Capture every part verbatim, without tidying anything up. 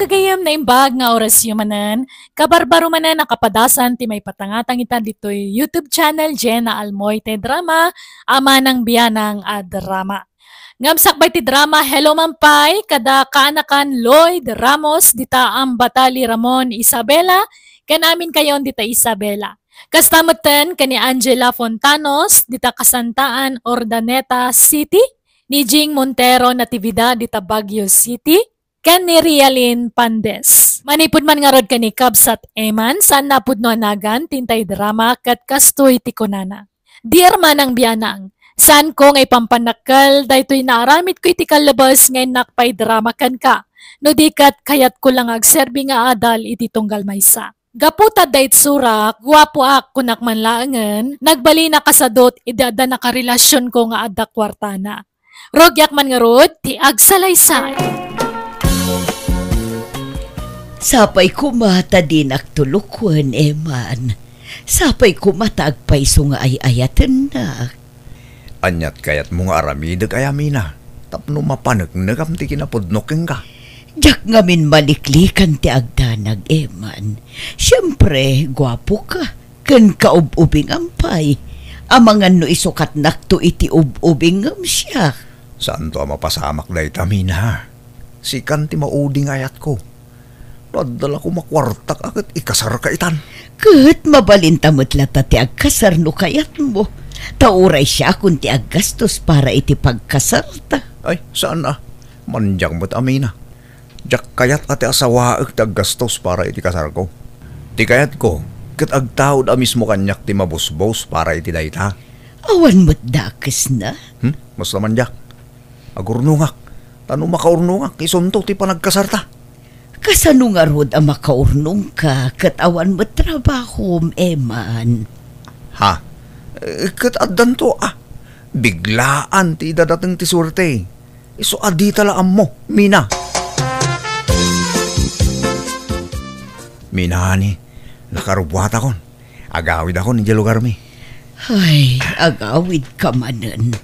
Gayam naimbag nga orasyo manen, kabarbaro manen a kapadasan ti maipatangatang ita ditoy YouTube channel, Jenna Almoite Drama, Amanang Bianang a Drama. Ngem sakbay ti drama, hello man pay kada kaanakan Lloyd Ramos, dita Ambatali Ramon Isabela, ken aminkayon dita Isabela. Kasta metten ken ni Angela Fontanos, dita Kasantaan, Urdaneta City, ni Jing Montero Natividad, dita Baguio City, ken ni Rialin Pandes. Manipud man ngarud ken ni Kabsat Eman, saanna a pudno a nagan ti intay drama ket kastoy ti kunana, "Dear Manang Bianang, saanko nga ipampannakkel daytoy naaramidko iti kallabes nga innak pay drama kenka, no di ket kayatko la nga agserbi nga adal iti tunggal maysa. Gapu ta adda itsurak, guapoak, kunak man laengen, nagbalin a kasadut idi adda nakarelasionko nga adda kuartana. Rugiak man ngarud ti agsalaysay." Sapay koma ta dinak tulokuen, Eman. Sapay koma ta agpayso nga ay-ayatennak. Aniat kayatmo nga aramidek aya, Mina, tapno mapaneknekam ti kinapudnok kenka? Diak ngamin maliklikan ti agdanag, Eman. Siempre, guapoka. Ken kaub-ubingam pay, amangan no isukatnakto iti ub-ubing ngem siak. Saanto a mapasamak dayta, Mina. Sikan ti maudi nga ayatko. No adda la koma kuartak a ket ikasarka itan. Ket mabalinta met latta ti agkasar no kayatmo. Ta uray siakon ti aggastos para iti pagkasarta. Ay, saan a. Mandiak met a, Mina. Diak kayat a ti asawaek ti aggastos para iti kasarko. Ti kayatko, ket agtaud a mismo kaniak ti mabusbos para iti dayta. Awan met dakesna? Hmm? Basta man diak. Agurnongak. Ta no makaurnongak, isunto ti panagkasarta. Kasano ngarud a makaurnongka ket awan met trabahom, Eman? Ha? Eh, ket addanto, ah. Biglaan ti idadateng ti suerte. Isu a dita la ammo, Mina. Mina, ni, nakarubuatakon. Agawidakon idiay lugarmi. Ay, agawidka manen.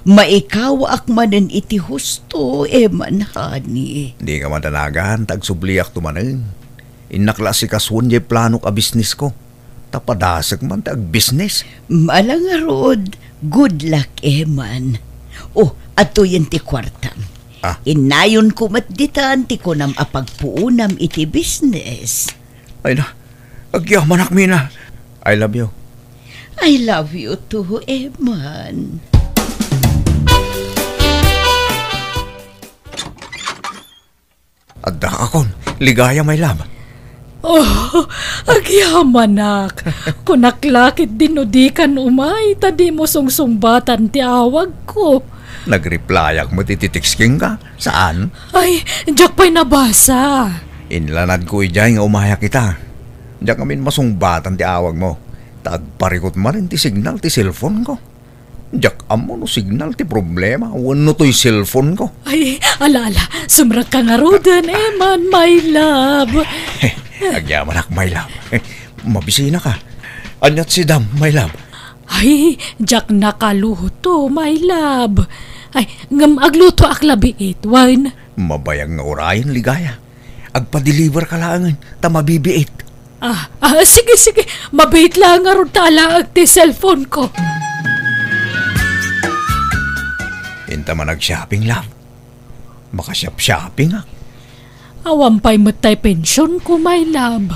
Maikawaak manen iti husto, Eman, honey. Dika madanagan, ta agsubliakto manen. Innak la asikasuen diay planok a bisnesko. Ta padasek man ti agbisnes. Ala ngarud, good luck, Eman. Oh, atuyen ti kuartam. Ah. Innayonko met ditan ti kunam a pagpuonam iti bisnes. Ay na, agyamanak, Mina. I love you. I love you too, Eman. Addakakon, Ligaya, my love. Oh, agyamanak. Kunak la ketdi no dikan umay, ta dimo sungsungbatan ti awagko. Nagreplyak met iti text kenka, saan? Ay, diak pay nabasa. Inlanadko idiay nga umayak ita. Diak ngamin masungbatan ti awagmo. Ta agparikut manen ti signal ti cellphone ko. Diak ammo no signal ti problema wenno toy cellphone ko. Ay, ala, ala, sumrekka ngaruden, Eman, my love. Agyamanak, my love. Mabisinaka. Aniat si Dam, my love? Ay, diak nakaluto, my love. Ay, ngem aglutoak la biit, wen? Mabayag nga urayen, Ligaya. Agpa-deliver ka laengen, ta mabibiit. Ah, ah, sige, sige. Mabiit la ngarud ta alaek ti cellphone ko. Inta man ag-shopping, love. Makasiap-shopping, ah. Awan pay met tay pension ko, my love.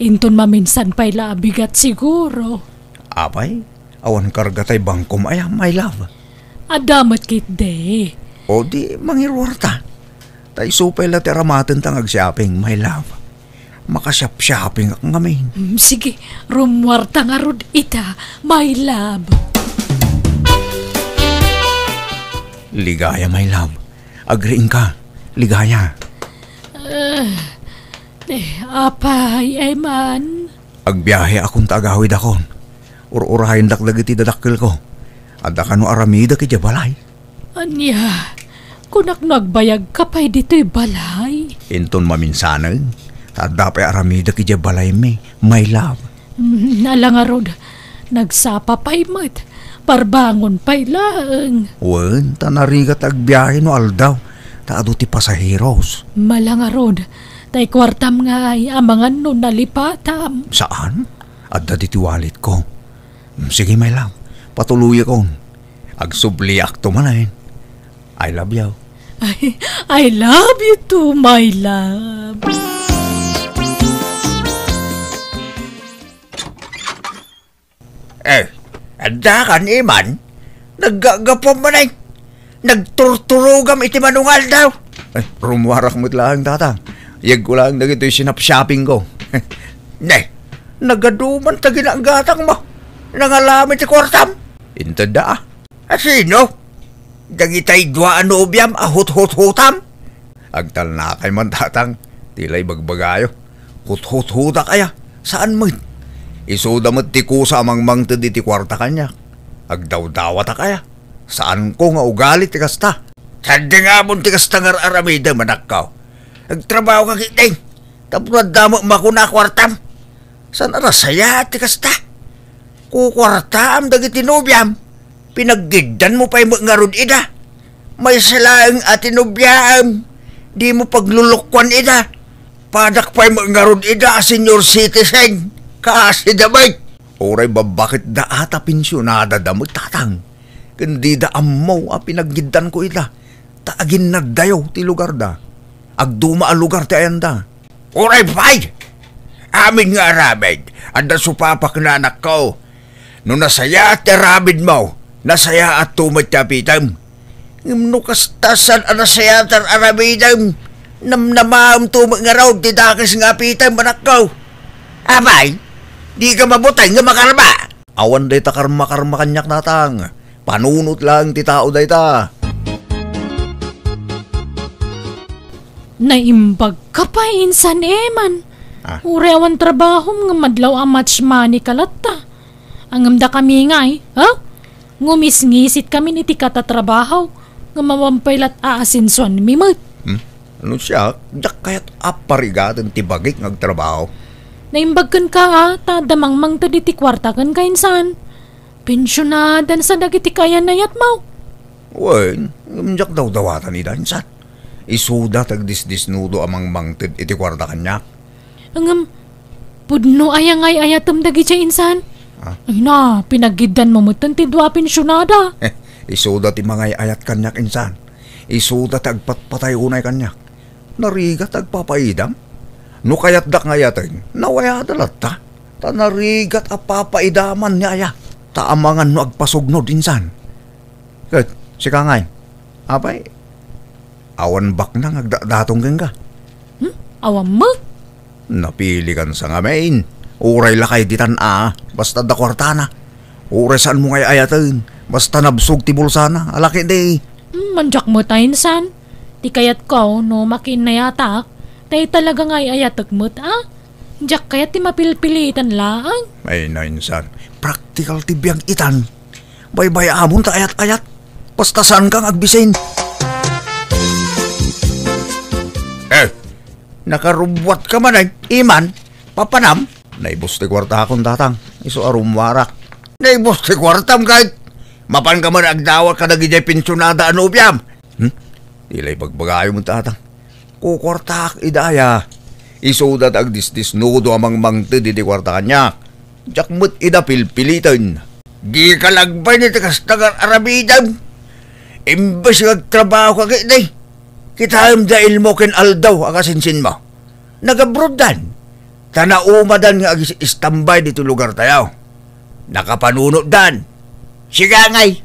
Inton maminsan pay la a bigat siguro. Apay, awan karga tay bangkom aya, my love? Adda met ketdi. O di, mangiruarta. Ta isu pay la ti aramaten ta nga ag-shopping, my love. Makasiap-shopping ak ngamin. Mm, sige, rummuarta ngarud ita, my love. Ligaya, my love. Agriingka, Ligaya. Ah, eh, apay, Eman? Agbiaheakon ta agawidakon. Ur-urayendak dagiti dadakkelko. Adda kano aramidek idiay balay? Ania, kunak no agbayagka pay ditoy balay? Inton maminsanen, ta adda pay aramidek idiay balaymi, my love. Mm, ala ngarud, nagsapa pay met, parbangon pay laeng. Wen, ta narigat agbiahe no aldaw, ta adu ti pasaheros. Ala ngarud, Tay kuartam ngay amangan no nalipatam. Saan? Adda ditoy walletko. Mm, sige, my love. Patuloyakon. Agsubliakto manen. I love you. I, I love you too, my love. Eh, adda kan, Iman? Naggagapuam manen. Nagturturogam iti manungaldaw. Ay, rummuarak met laeng, Tatang. Yegko laeng dagitoy sinapsapingko. Ne, nagaduman ta ginagatangmo. Nangalam iti kuartam. Intedda, ah. A sino? Dagitay dua a nobiam a huthuthutam? Agtalnakay man, Tatang, ti la ibagbagayo. Huthuthutak aya? Saan met. Isuda met ti kusa a mangmangted iti kuarta kaniak. Agdawdawatak aya? Saanko nga ugali ti kasta. Saan nga amon ti kasta nga ar-aramidem, anakko? Agtrabaho ka ketdi. Tapno adda met makuna a kuartam. Saan a nasayaat ti kasta? Kukuartaam dagiti nobiam. Pinaggiddanmo pay met ngarud ida. Maysa laeng a ti nobiaam. Dimo paglulukoan ida. Padak pay met ngarud ida a senior citizen. Kaasi da met. Uray babbaketda a ta pensionadada met, Tatang. Ken dida ammo a pinaggiddanko ida. Ta aginnaddayo ti lugarda. Agduma a lugar ti ayanda. Uray pay! Amin nga aramid, adda supapakna, anakko. No nasayaat ti aramidmo, nasayaatto met ti apitem. Ngem no kasta, saan a nasayaat ti ar-aramidem, namnamaemto met ngarud ti dakes nga apitem, anakko. Apay, dika mabuteng nga makarma? Awan dayta karma-karma kaniak, Tatang. Panunot laeng ti tao dayta. Naimbagka pay insan, Eman. Ah. Uray awan trabahom nga madlaw a match money ka latta. Ngem dakami ngay, ha? Ngumisngisit kami iti katatrabaho, ngem awan pay lat-, aasensuanmi met. Hmm? Ano siak? Diak kayat a parigaten ti bagik nga agtrabaho. Naimbag kenka, a, ta adda mangmangted iti kuarta kenka insan. Pensionadan sa dagiti kayan-ayatmo. Wen, ngem diak dawdawatan ida insan. Isuda ti agdisdisnudo a mangmangted iti kuarta kaniak. Ngem, pudno aya nga ay-ayatem dagidiay insan? Ah? Ay na, pinagiddanmo metten ti dua a pensionada. Isuda ti mangay-ayat kaniak insan. Isuda ti agpatpatay unay kaniak. Narigat ti agpapaidam. No kayatdak nga ayaten, nawayada latta. Ta narigat a papaidaman ni aya. Ta amangan no agpasugnod insan. Ket, sika ngay, apay, awan baknang agdatdatong kenka? Hmm? Awan met. Napilikan sa ngamin. Uray lakay ditan a, basta adda kuartana. Uray saanmo nga ay-ayaten, basta nabsog ti bulsana, a laki di. Hmm, mandiak met a insan. Ti kayatko, no makiinnayatak, tay talaga nga ay-ayatek met a. Diak kayat ti mapilpilitan laeng. Ay, nainsan. Praktikal ti biag itan. Baybay-amon ta ayat-ayat. Basta saanka nga agbisin. Eh, nakarubbuatka manen, Iman? Papanam? Naibus ti kuartakon, Tatang. Isu a rummuarak. Naibus ti kuartam ket? Mapanka man agdawat kadagidiay pensionada a nobiam? Hmm? Ti la ibagbagayo met, Tatang. Kukuartaak ida aya. Isuda ti agdisdisnudo a mangmangted iti kuarta kaniak. Diak met ida pilpiliten. Dika lagbay iti kasta nga ar-aramidem. Imbes nga agtrabaho ka ketdi, kitaem da ilmo ken aldaw a kasinsinmo. Nagabroddan. Ta naumadan nga agis-istambay ditoy lugartayo. Nakapanunotdan. Sika ngay,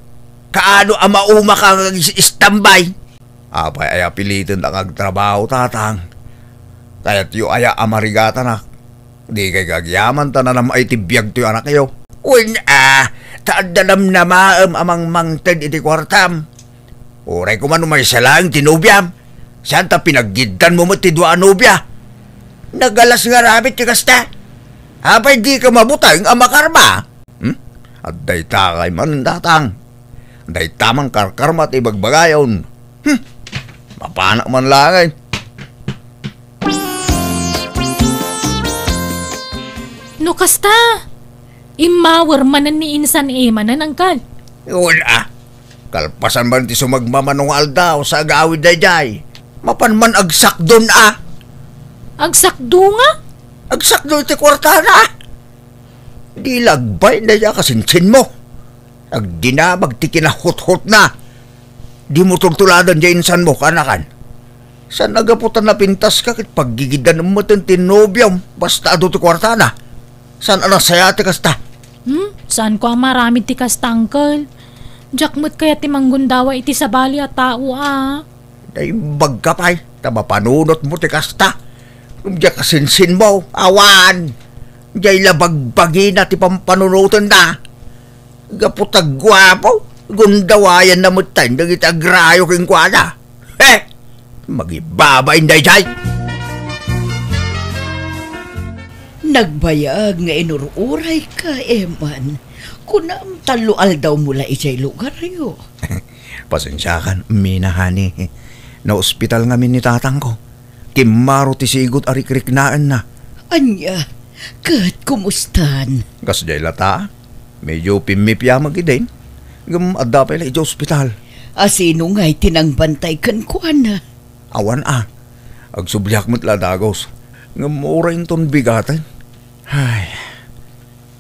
kaano a maumaka nga agis-istambay? Apay aya piliten nga agtrabaho, Tatang? Kayatyo aya a marigatanak? Dikay agyaman ta nanam-ay ti biag toy anakyo. Wen a, ta adda namnamaem a mangmangted iti kuartam. Uray koma no maysa laeng ti nobiam, saan ta pinagiddanmo met ti dua a nobia. Nagalas nga aramid ti kasta. Apay dika mabuteng a makarma? Hmm? Adda dayta kay man, Tatang. Dayta man karkarma ti ibagbagayon. Hmm. Mapanak man laeng. No kasta, immawer manen ni insan Emanen, angkal. Wen a. Kalpasan man ti sumagmamano nga aldaw sa agawid daydiay. Mapan man agsakdon a. Agsakdo nga? Agsakdo iti kuartana. Di lagbay na ya kasinsinmo. Agdinamag ti kinahuthotna. Dimo tultuladan diay insanmo, kaanakan. Saan a gapu ta napintaska ket paggigidan metten ti nobiom basta adu ti kuartana? Saan a nasayaat ti kasta? Hmm? Saanko a maaramid ti kasta, Uncle. Diak met kayat ti manggundawa iti sabali a tao a. Naimbagka pay ta mapanunotmo ti kasta. Ngem diay kasinsinmo, awan. Diay la bagbagina ti pampanunotenna. Gapu ta guapo, gundawayanna metten dagiti agrayo kenkuana. He! Magibabain daydiay! Nagbayag nga inur-urayka, Eman. Kunam, tallo aldawmo la idiay lugaryo. Pasensiakan, Mina, honey. Naospital ngamin ni tatangko. Kimmaro ti sigud a rikriknaenna. Ania, ket kumustan? Kasdiay lata, medyo pimmipiamak idin. Ngem adda pay la idiay ospital. A sino ngay ti nangbantay kenkuana? Awan a. Agsubliak met la dagus. Ngem uray inton bigaten. Ay,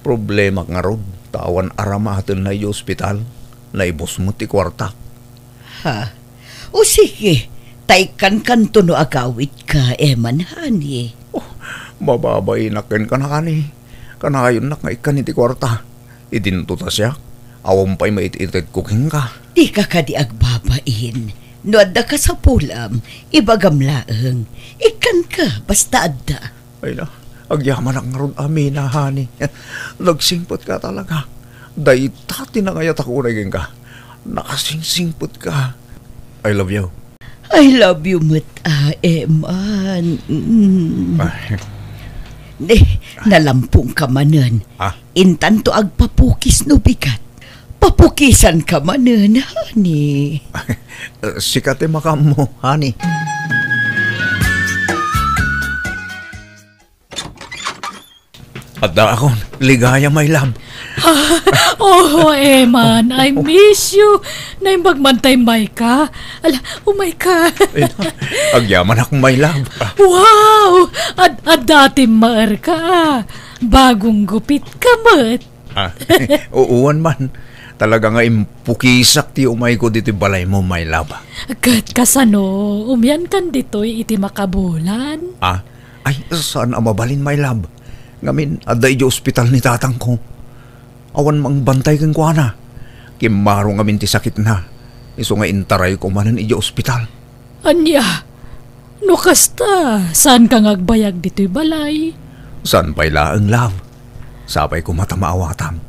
problemak ngarud, ta awan aramatenna idiay ospital. Naibus met ti kuarta. Ha? O sige, ta ikkankanto no agawidka, Eman, honey. Oh, mababainak kenka, honey. Kanayonnak nga ikkan iti kuarta. Idinto ta siak, awan pay maititedko kenka. Dika kadi agbabain. No adda kasapulam, ibagam laeng. Ikkanka, basta adda. Ay na, agyamanak ngarud a Mina, honey. Nagsingpetka talaga. Dayta ti nangayatak unay kenka. Nakasingsingpetka. I love you. I love you met, a, Eman. Mm. Ay. Ne, nalampongka manen. Ah? Intanto agpapukis no bigat. Papukisanka manen, honey. Sika ti makaammo, honey. Addaakon, ligaya, my love. Oh, Eman, I miss you. Naimbag man ta immayka. Ala, umayka. Ay, agyamanak, my love. Wow! Ad-, adda ti immaerka, a. Bagong gupitka met. Ah, uwan man. Talaga nga impukisak ti umayko ditoy balaymo, my love. Ket kasano, umiankan ditoy iti makabulan? Ah, ay, saan a mabalin, my love. Ngamin, adda idiay ospital ni tatangko. Awan mangbantay kenkuana. Kimmaro ngamin ti sakitna. Isu nga intarayko manen idiay ospital. Ania? No kasta, saanka nga agbayag ditoy balay? Saan pay laeng, love. Sapay koma ta maawatam.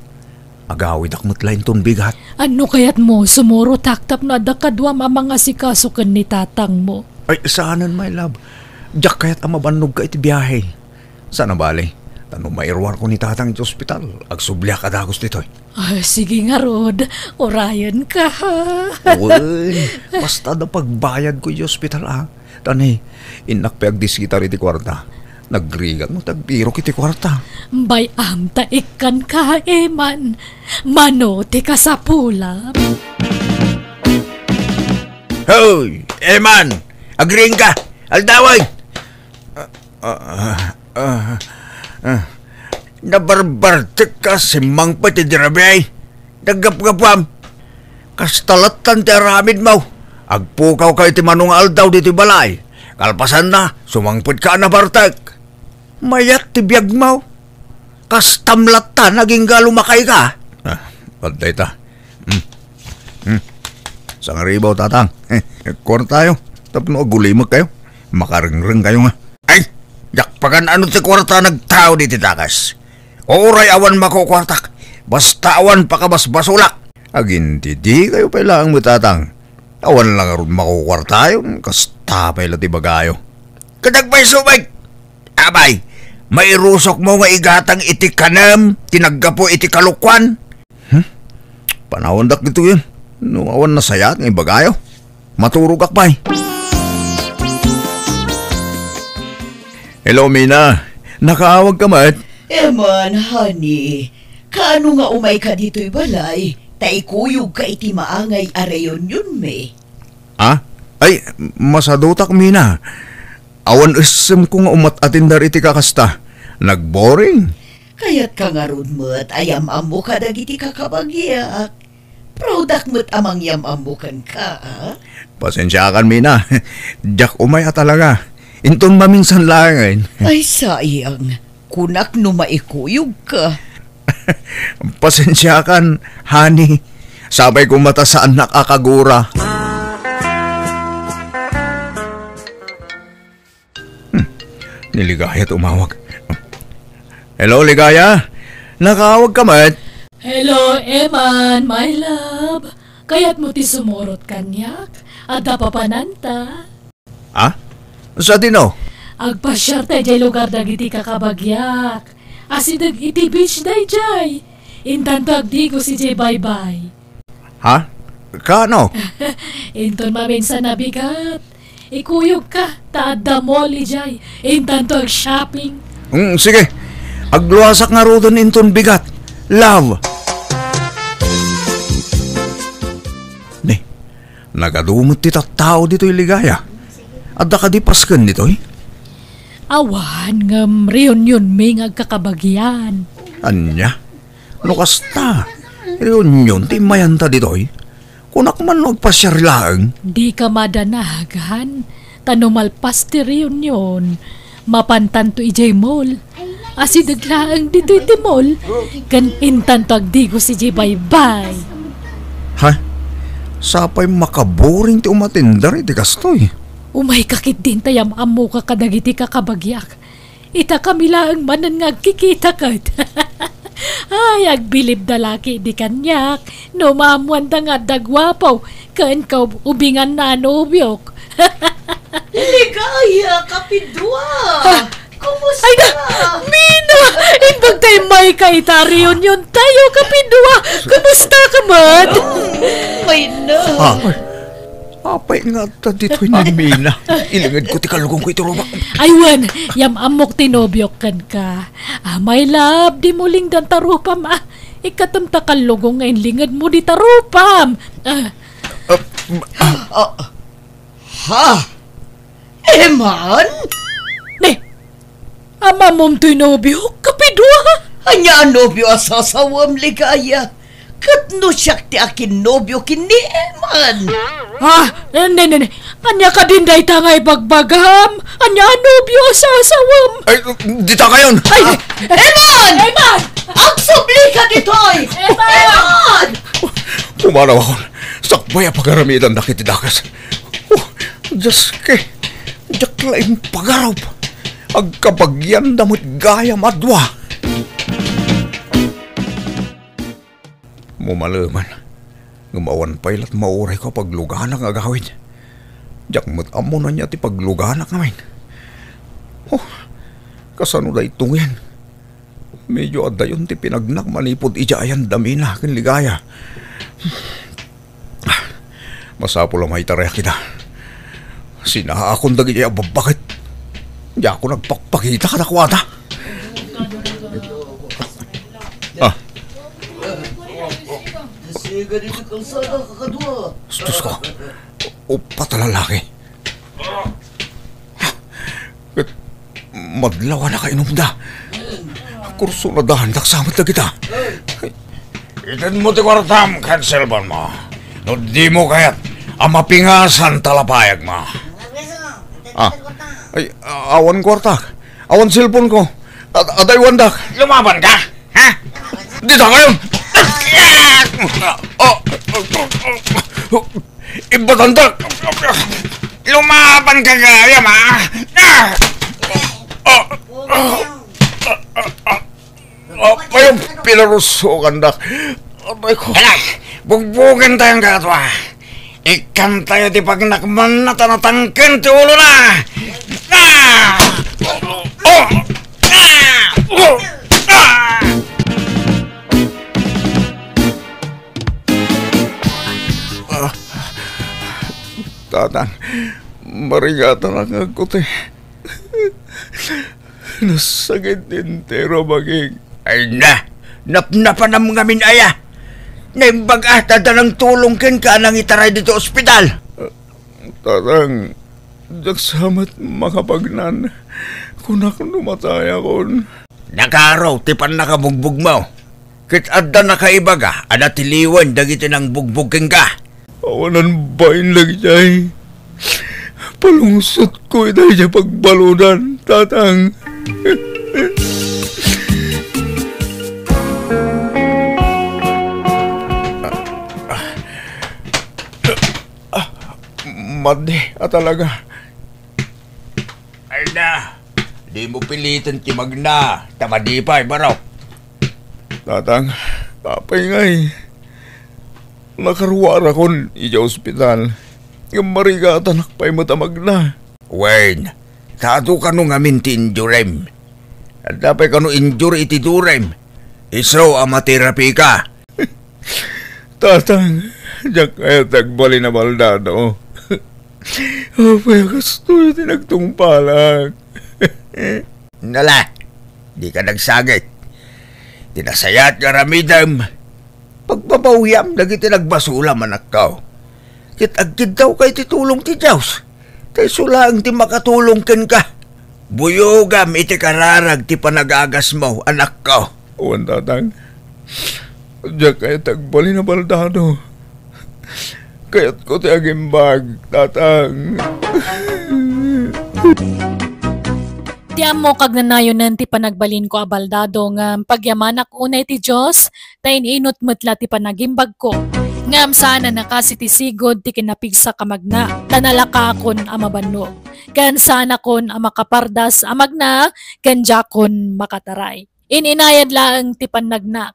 Agawidak met la inton bigat. Ano kayatmo, sumurotak tapno adda kaduam a mangasikaso ken ni tatangmo? Ay, saanen, my love. Diak kayat a mabannogka iti biahe. Saan a bale, ta no mairuarko ni tatang iti ospital, agsubliak a dagus ditoy. Ah, sige ngarud, urayenka, ha? Wen, basta adda pagbayadko iti ospital, a. Ta ne, innak pay agdiskitar iti kuarta. Nagrigat no ti agbirok iti kuarta. Bay-am ta ikkanka, Eman. Mano ti kasapulam? Hoy, Eman! Agriingka! Aldawen! Ah, ah, ah, ah. Nabarbartekka, simmangpet idi rabii. Naggapgapuam. Kasta lattan ti aramidmo. Agpukawka iti mano nga aldaw ditoy balay. Kalpasanna, sumangpetka a nabartek. Mayat ti biagmo. Kastam latta, nagingga lumakayka. Ah, adda ita. Hmm. Hmm. Sangribaw, tatang. Kuartayo. Tapno agulimekkayo. Makarengrengkayo nga. Ay, diak pagan-ano ti kuarta nagtao diti dakes. Uray awan makukuartak. Basta awan pakabasbasolak. Agindidikayo pay laeng met, tatang. Awan la ngarud makukuartayon. Kasta pay la ti ibagayo. Ket agpayso met. Abay, mairusokmo nga igatang iti kanem ti naggapu iti kalokuan? Hmm? Panawandak ditoyen. No awan nasayaat nga ibagayo, maturogak pay. Hello, Mina. Nakaawagka met? Eman, honey. Kaano nga umayka ditoy balay, ta ikuyogka iti maangay a reunionmi? Ah? Ay, masadutak, Mina. Awan essemko nga umat-atender iti kakasta. Nagboring. Kayatka ngarud met a yam-ammo kadagiti kakabagiak. Proudak met a mangyam-ammo kenka, a? Pasensiakan, Mina. Diak umay a talaga. Inton maminsan laengen. Ay, sayang. Kunak no maikuyogka. Pasensiakan, honey. Sapay koma ta saannak a kagura. Hmm. Ni Ligaya ti umawag. Hello, Ligaya? Nakaawag ka met? Hello, Eman, my love. Kayatmo ti sumurot kaniak? Adda papananta. Ha? Sadino? Agpasiar ta idiay lugar dagiti kakabagiak. Asideg iti beach daydiay. Intanto agdigos idiay baybay. Ha? Kano? Inton maminsan a bigat, ikuyogka ta adda mall idiay. Intanto ag-shopping. Mm, sige. Agluasak ngaruden inton bigat. Love. Ni, nagadu met ti tattao ditoy, Ligaya. Adda kadi pasken ditoy? Awan, ngem reunionmi nga agkakabagian. Ania? No kasta, reunion ti immayanta ditoy? Kunak man no agpasiar laeng. Dika madanag, han? Ta no malpas ti reunion, mapantanto idiay mall. Asideg laeng ditoy ti mall, ken intanto agdigos idiay baybay. Ha? Sapay makaboring ti umatender iti kastoy. Umayka ketdin ta yam-ammoka kadagiti kakabagiak. Ita kami laeng manen nga agkikita ket. Ay, agbilibda la ketdi kaniak no maammoanda nga adda guapo ken kaub-ubinganna a nobiok. Ligaya, kapidua! Ha? Kumusta? Ay na, Mina! Imbag ta immayka ita reunion tayo, kapidua! Kumusta ka met? Ay na. Ah. Apay nga adda ditoy ni Mina? Ilingedko ti kallugongko iti rubak. Ay wen, yam-ammok ti nobiok kenka. Ah, my love, dimo lingdan ta rupam, ah. Ikkatem ta kallugong nga inlingedmo dita rupam. Ah. Ah, ah. Ha? Eman? Ne, Ammom toy nobiok, kapidua? Ania a nobio a sasawem, Ligaya? Ket no siak ti akinnobio ken ni Eman? Ah, ne, ne, ne. Ania kadin dayta nga ibagbagam? Ania a nobio a sasawem? Ay, dita kayon! Ay, ah. Eman! Eman! Agsubli ka ditoy! Eman! Eman! Pumanawakon. Sakbay a pagaramidandak iti dakes. Oh, Diyos ke, diak la impagarup. Agkabagianda met gayam a dua. Mumaleman, ngem awan pay lat maurayko a pagluganak nga agawid. Diak met ammo no ania ti pagluganak ngamin. Oh, kasano daytoyen? Medyo adayon ti pinagnak manipud idiay ayan da Mina ken Ligaya. Masapul a maitarayak ida. Sinaakon dagiti ababbaket. Diakon agpakpakita kadakuada. Ah. Siga ditoy kalsada, kakadua. Diyos ko. Upat a lalaki. Ket madlaw a nakainumda. Kursunadaandak sa met dagita. Itedmo ti kuartam ken cellphone mo. No dimo kayat a mapingasan ta lapayagmo. Ah. Ay, awan kuartak. Awan cellphone ko. Ad-, adaywandak. Lumaban ka? Ha? Dita kayo! Oh, oh, oh, oh. Ibatanda! Lumaban ka gayam, ha? Ah! Oh, oh, oh, oh, oh. Ayun, pinarusukan da. Aray ko. Hala, bugbugan tayo ang kagatua. Ikkan tayo ti pagnakmanna ta natangken ti ulona. Ah! Oh! Ah! Oh! Ah! Ah, Tatang, marigatan ang agkuti. Nasakit entero, Baging. Ay na! Napnapanam ngamin aya! Naimbag a ta adda nangtulong kenka a nangitaray ditoy ospital. Tatang, Diak sa met makapagnan. Kunak no matayakon. Nakaro ti pannakabugbogmo. Ket adda nakaibaga a natiliwen dagiti nangbugbog kenka. Awanan bain dagijay. Palungsotko ita idiay pagbaludan, Tatang. Madi a talaga. Ay na, dimo piliten ti magna, ta madi pay, baro. Tatang, apay ngay, nakaruarakon idiay ospital. Ngem marigatanak pay met a magna. Wen, ta adu kano ngamin ti injurim. Adda pay kano injuri iti durim. Isu a materapika. Tatang, diak kayat ti agbalin a baldado. Apay a kastoy ti nagtungpalak. Nala, dika nagsagit. Ti nasayaat nga aramidem, pagbabawiam dagiti nagbasolam, anakko. Ket agkiddawka iti tulong ti Dios, ta isu laeng ti makatulong kenka. Buyogam iti kararag ti panagagasmo, anakko. Wen, Tatang. Diak kayat ti agbalin a baldado. Kayatko ti agimbag, Tatang. Ti ammok, agnanayonen ti panagbalinko a baldado, ngem pagyamanak unay ti Dios, ta in-inut met la ti panagimbagko. Ngem saan a nakasi ti sigud ti kinapigsak a magna, ta nalakaakon a mabannog. Ken saanakon a makapardas a magna, ken diakon makataray. In-inayad laeng ti pannagnak.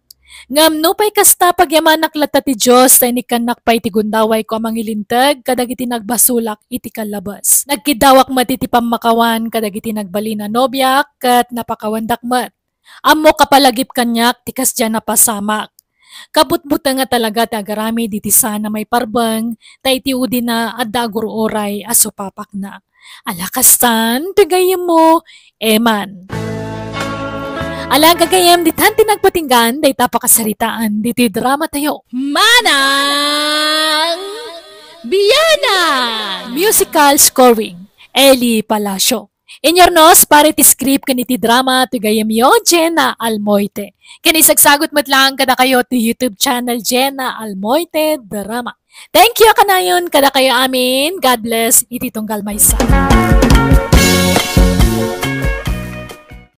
Ngem nupay kasta, pagyamanak latta ti Dios, ta inikkannak pay ti gundawayko a mangilinteg kadagiti nagbasolak iti kallabes. Nagkiddawak met iti pammakawan kadagiti nagbalin a nobiak, ket napakawandak met. Ammok a palagip kaniak ti kasdiay a napasamak. Kabutbuteng a talaga ti agaramid iti saan a maiparbeng, ta iti udina adda agur-uray a supapakna. Ala kastan, ti gayyemmo, Eman. Ala gagayyem, ditan ti nagpatinggan dayta pakasaritaan ditoy drama tayo. Manang Biyanan! Musical scoring, Eli Palacio. Inyurnos para iti script ken iti drama ti gayyemyo, Jenna Almoite. Ken isagsagut met laeng kadakayo ti YouTube channel, Jenna Almoite Drama. Thank you a kanayon kadakayo amin. God bless iti tunggal maysa.